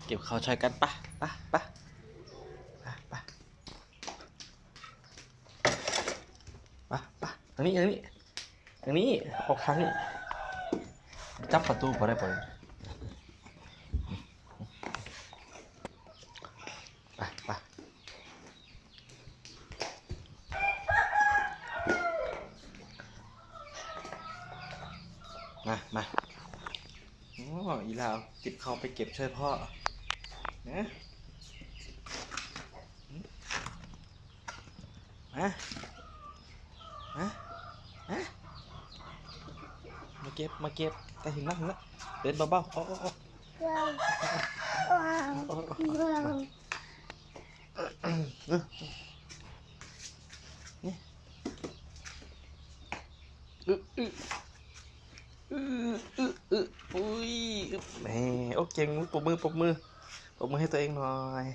ເກັບເຂົ້າຊ່ອຍກັນ ປະ ປະ ປະ ປະ ປະ ທາງນີ້ ທາງນີ້ ທາງນີ້ ອອກທາງນີ້ ຈັບປະຕູບໍ່ໄດ້ບໍ່ ໄປ ໄປ ມາ ມາ ໂອ້ ອີ່ຫຼ້າຕິບເຂົ້າໄປເກັບຊ່ວຍພໍ່ນະ ມາ ມາ ມາ ມາເກັບ ມາເກັບ ຕາເຫັນລະ ເຫັນລະ ເດີນເບົາໆ ໂອ້ ໂອ້ ໂອ້ ວ້າວ ໂອ້ ວ້າວ ນີ້ ອຶ ອຶ ອຶ ອຶ ອຶ ອຸ້ຍ ອຶບ ແໝ ໂອ້ ເກັ່ງ ປົບມື ປົບມື ປົບມືໃຫ້ຕົວເອງໜ່ອຍ.